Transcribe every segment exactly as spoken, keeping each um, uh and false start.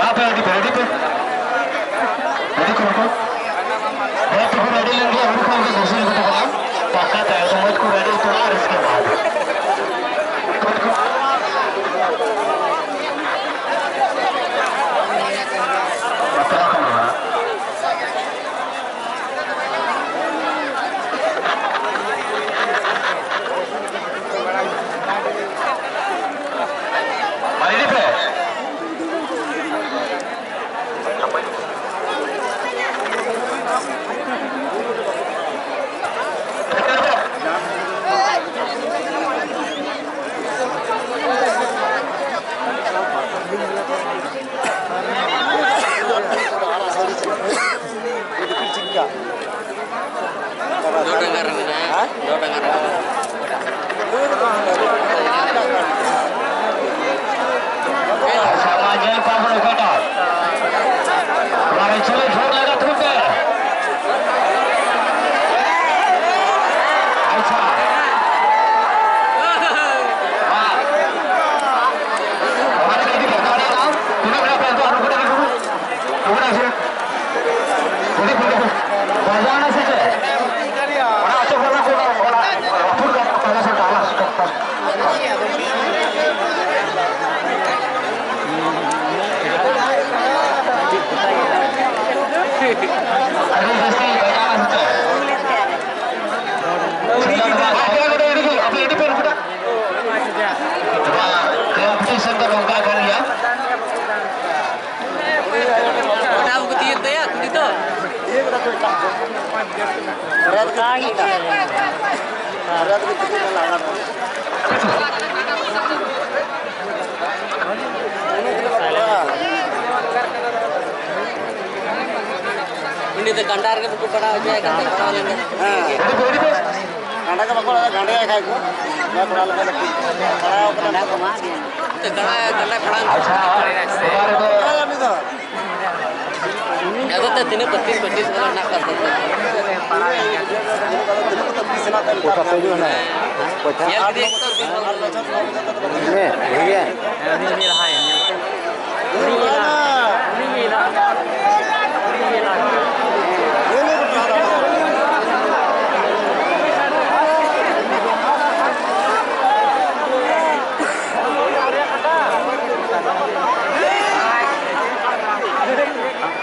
ᱟᱯᱮ ᱟᱹᱰᱤ ᱯᱮ, ᱟᱹᱰᱤ ᱯᱮ᱾ ᱟᱹᱰᱤ ᱠᱚ ᱨᱚᱠᱚᱢ᱾ ᱦᱮᱸ, ᱛᱚᱵᱮ ᱟᱹᱰᱤ ᱞᱮᱱ ᱜᱮ, ᱦᱩᱲᱩ ᱠᱷᱚᱱ ᱜᱮ ᱫᱚᱥ ᱡᱚᱱ ᱠᱚ ᱪᱟᱞᱟᱜᱼᱟ᱾ ᱴᱟᱠᱟ ᱛᱟᱭᱚᱢ ᱢᱚᱡᱽ ᱠᱚ ᱟᱹᱰᱤ ᱩᱛᱟᱹᱨ ᱟᱨ ᱨᱟᱹᱥᱠᱟᱹ ᱵᱟᱝ᱾ ᱫᱚ ᱰᱟᱸᱜᱟ ᱨᱮ ᱢᱮᱱᱟᱜᱼᱟ᱾ ᱦᱮᱸ? ᱫᱚ ᱰᱟᱸᱜᱟ ᱨᱮ ᱢᱮᱱᱟᱜᱼᱟ᱾ ᱟᱪᱪᱷᱟ, ᱢᱟ ᱧᱮᱞ ᱠᱚᱣᱟ ᱵᱚᱱ ᱚᱠᱟᱴᱟᱜ᱾ ᱚᱱᱟ ᱨᱮ ᱪᱚᱞᱚ ᱡᱷᱳᱨ ᱞᱟᱜᱟ ᱛᱷᱩ ᱯᱮ᱾ ᱟᱪᱪᱷᱟ᱾ ᱢᱟ᱾ ᱚᱱᱟ ᱨᱮ ᱤᱫᱤ ᱠᱟᱛᱮ ᱚᱸᱰᱮ ᱫᱚ ᱛᱤᱱᱟᱹᱜ ᱢᱮᱱᱟᱜ ᱯᱮ ᱩᱱᱠᱩ ᱟᱨ ᱱᱩᱠᱩ ᱴᱷᱮᱱ ᱱᱩᱠᱩ? ᱱᱩᱠᱩ ᱴᱷᱮᱱ ᱥᱮ? ᱵᱟᱡᱟᱣ ᱮᱱᱟ ᱥᱮ ᱪᱮᱫ? ᱚᱱᱟ ᱚᱪᱚᱜ ᱠᱚ, ᱚᱱᱟ ᱠᱚ, ᱚᱱᱟ ᱨᱟᱹᱯᱩᱫ ᱠᱟᱜ ᱠᱟᱱᱟ ᱥᱮ ᱰᱟᱞᱟ ᱥᱴᱚᱯ ᱯᱟᱥ᱾ ᱟᱹᱰᱤ ᱡᱟᱹᱥᱛᱤ ᱵᱟᱡᱟᱣ ᱮᱱᱟ ᱥᱮ ᱪᱮᱫ? ᱟᱯᱮ ᱟᱹᱰᱤ ᱯᱮ ᱱᱚᱝᱠᱟ ᱠᱟᱱ ᱜᱮᱭᱟ᱾ ᱚᱱᱟ ᱠᱚ ᱛᱤᱭᱳᱜ ᱛᱟᱭᱟ ᱠᱩᱲᱤ ᱫᱚ᱾ ᱩᱱᱤ ᱫᱚ ᱜᱟᱱᱰᱟ ᱨᱮᱜᱮ ᱵᱟᱠᱚ ᱯᱟᱲᱟᱣ ᱦᱚᱪᱚᱭᱟ, ᱜᱟᱱᱰᱟ ᱯᱟᱲᱟᱣ ᱞᱮᱱᱠᱷᱟᱱ᱾ ᱦᱮᱸ᱾ ᱜᱟᱱᱰᱟ ᱜᱮ ᱵᱟᱠᱚ ᱞᱟᱜᱟ, ᱜᱟᱱᱰᱟ ᱜᱮ ᱠᱷᱟᱡ ᱠᱚ᱾ ᱯᱟᱲᱟᱣ ᱞᱮᱠᱷᱟᱱ ᱫᱚ ᱴᱷᱤᱠ᱾ ᱯᱟᱲᱟᱣ ᱠᱟᱱᱟ᱾ ᱜᱟᱱᱰᱟ ᱯᱟᱲᱟᱣ᱾ ᱟᱪᱪᱷᱟ, ᱱᱚᱣᱟ ᱨᱮᱫᱚ ᱟᱫᱚ ᱛᱮ ᱛᱤᱱᱟᱹᱜ ᱯᱚᱸᱪᱤᱥ ᱯᱚᱸᱪᱤᱥ ᱠᱚ ᱢᱮᱱᱟᱜ ᱠᱚᱣᱟ ᱛᱚ? ᱯᱚᱭᱥᱟ ᱛᱮ ᱦᱤᱡᱩᱜ ᱠᱟᱱᱟ᱾ ᱯᱚᱭᱥᱟ᱾ ᱧᱮᱞ ᱠᱮᱫᱮᱭᱟ ᱠᱚ ᱛᱚ ᱥᱤᱱ ᱦᱚᱞ ᱨᱮ᱾ ᱦᱮᱸ, ᱦᱮᱸ᱾ ᱦᱮᱸ, ᱩᱱᱤ ᱩᱱᱤ ᱞᱟᱦᱟᱭ ᱩᱱᱤ᱾ ᱩᱱᱤ ᱜᱮ ᱞᱟᱦᱟ᱾ ᱩᱱᱤ ᱜᱮ ᱞᱟᱦᱟ᱾ ᱩᱱᱤ ᱜᱮ ᱞᱟᱦᱟ᱾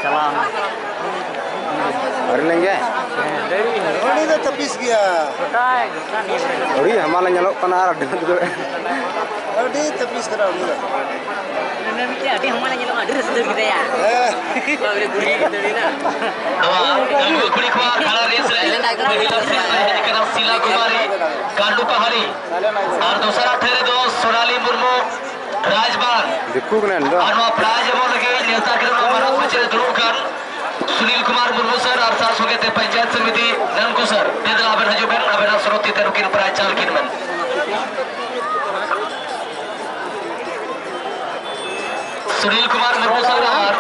ᱪᱟᱞᱟᱣ ᱮᱱᱟ᱾ ᱟᱹᱣᱨᱤ ᱞᱮᱸᱜᱮ? ᱦᱮᱸ, ᱞᱟᱹᱭ ᱵᱤᱱ᱾ ᱟᱹᱰᱤ ᱫᱚ ᱛᱟᱹᱯᱤᱥ ᱜᱮᱭᱟ᱾ ᱜᱚᱴᱟᱭ, ᱜᱚᱴᱟ ᱱᱤᱭᱟᱹ ᱠᱚᱨᱮ᱾ ᱟᱹᱰᱤ ᱦᱟᱢᱟᱞᱮ ᱧᱮᱞᱚᱜ ᱠᱟᱱᱟ ᱟᱨ ᱟᱹᱰᱤ ᱢᱚᱡᱽ ᱜᱮ᱾ ᱟᱹᱰᱤ ᱛᱟᱹᱯᱤᱥ ᱠᱟᱱᱟ ᱩᱱᱤ ᱫᱚ᱾ ᱩᱱᱤ ᱢᱤᱫᱴᱮᱱ ᱟᱹᱰᱤ ᱦᱟᱢᱟᱞᱮ ᱧᱮᱞᱚᱜᱼᱟ, ᱟᱹᱰᱤ ᱨᱟᱹᱥᱠᱟᱹ ᱫᱟᱹᱲ ᱠᱮᱫᱟᱭᱟ᱾ ᱦᱮᱸ᱾ ᱵᱟᱵᱨᱮ, ᱜᱩᱲᱤ ᱜᱮ ᱫᱟᱹᱲ ᱮᱱᱟ᱾ ᱱᱚᱣᱟ ᱰᱟᱺᱜᱩᱣᱟᱹ ᱠᱩᱲᱤ ᱠᱚᱣᱟᱜ ᱠᱷᱟᱲᱟ ᱨᱮᱥ ᱨᱮ ᱯᱟᱹᱦᱤᱞ ᱥᱤᱨᱯᱟᱹ ᱦᱮᱡ ᱟᱠᱟᱱᱟ ᱥᱤᱞᱟ ᱠᱩᱢᱟᱨᱤ, ᱠᱟᱱᱰᱩ ᱯᱟᱦᱟᱲᱤ᱾ ᱟᱨ ᱫᱚᱥᱟᱨ ᱴᱷᱟᱹᱣ ᱨᱮᱫᱚ ᱥᱳᱱᱟᱞᱤ ᱢᱩᱨᱢᱩ, ᱨᱟᱡᱽᱵᱟᱲ᱾ ᱫᱤᱠᱩ ᱠᱟᱱᱟᱭ ᱩᱱᱤ ᱫᱚ᱾ ᱟᱨ ᱱᱚᱣᱟ prize ᱮᱢᱚᱜ ᱞᱟᱹᱜᱤᱫ ᱱᱮᱣᱛᱟ ᱠᱤᱱ ᱠᱟᱱᱟ ᱢᱟᱨᱟᱝ ᱢᱚᱧᱪ ᱨᱮ ᱫᱩᱲᱩᱵ ᱟᱠᱟᱱ ᱥᱩᱱᱤᱞ ᱠᱩᱢᱟᱨ ᱢᱩᱨᱢᱩ ᱥᱟᱨ ᱟᱨ ᱥᱟᱶ ᱥᱚᱸᱜᱮ ᱛᱮ ᱯᱚᱧᱪᱟᱭᱮᱛ ᱥᱚᱢᱤᱛᱤ ᱱᱟᱝᱠᱩ ᱥᱟᱨ᱾ ᱫᱮ ᱫᱮᱞᱟ ᱟᱵᱮᱱ ᱦᱤᱡᱩᱜ ᱵᱮᱱ, ᱟᱵᱮᱱᱟᱜ ᱥᱚᱨᱚᱛ ᱛᱤ ᱛᱮ ᱱᱩᱠᱤᱱ prize ᱪᱟᱞ ᱠᱤᱱ ᱵᱮᱱ᱾ ᱥᱩᱱᱤᱞ ᱠᱩᱢᱟᱨ ᱢᱩᱨᱢᱩ ᱥᱟᱨ ᱟᱨ